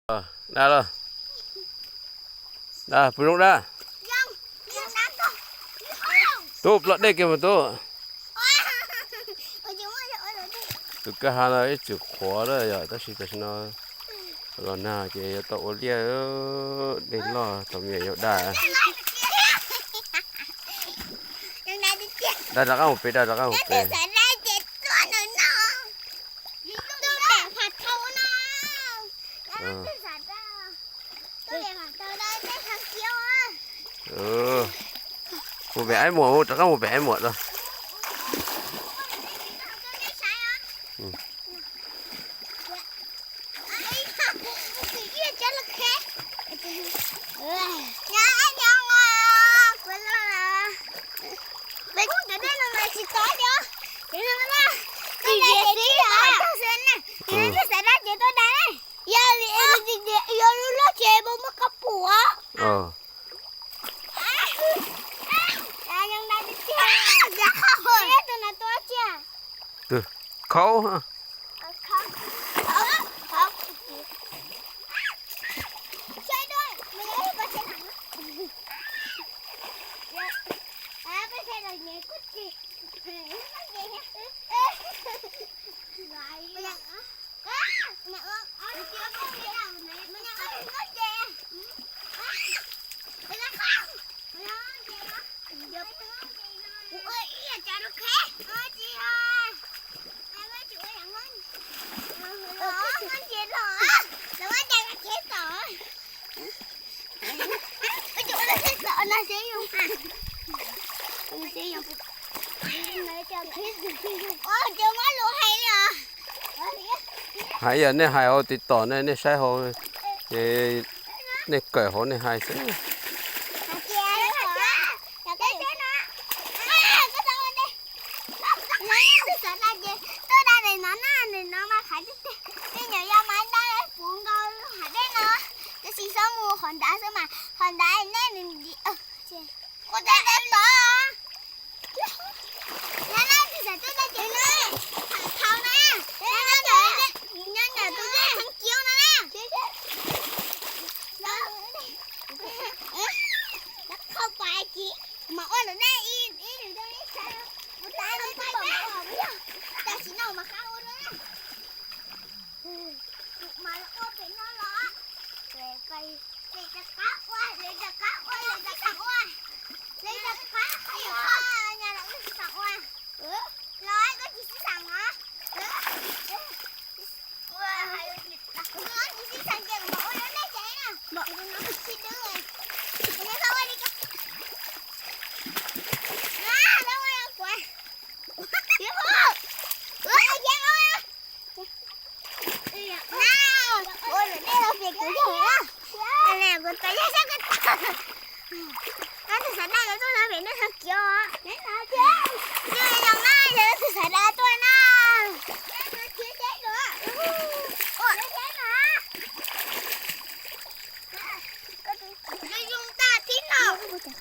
Da los. Da, pw zoo da. Tub, ploj dej kiag mas tub. Tus kwj ha no ib txwm qhuav lawm yom, tab sis tam sim no los nag ces yuav tau ua liaj, dej loj thaum me nyuam yaus da. Da rov qab mus pem, da rov qab mus pem. Mus pem aib muam, rov qab mus pem aib muam da. Yog li yuav lub loj ces muab koj pum. Tus khaub. Hais yog nej hais hauv TikTok ne, nej saib hauv, ces nej kawm hauv nej hais xwb. Tuaj da ntawm no na, ntawm no mas qhov tiag tiag, nej nyuam yaus mas da puv nkaus hav dej no, tab sis xob mus qhov ntawd xwb mas qhov ntawd nej nws ua tau tau tod. Nyob na, tus xav tuaj da ces na, thaum na, nyob ntawm tus dej Thaj Kiab no na. Qhau pais ces mas ua lawm nej ib, ib lwm rau nej saib, ua tas no pais peb, tam sim no mas qab ua rau na. Mas ua pem no los, pem rov qab ua, pem rov qab ua, pem rov qab ua, pem rov qab ua, nyab los wb sib xav ua, los koj tsis sib xav os. Koj tsis sib xav ces kuv mam ua rau nej ces na. Kuv sib dub, kuv ua li ko. Ua lawm dej los pem kuv yog na. Kuv tau yog sab ko taw. Tus xav da los tuaj no pem nej Thaj Kiab. Yog na, yog tus xav da tuaj na.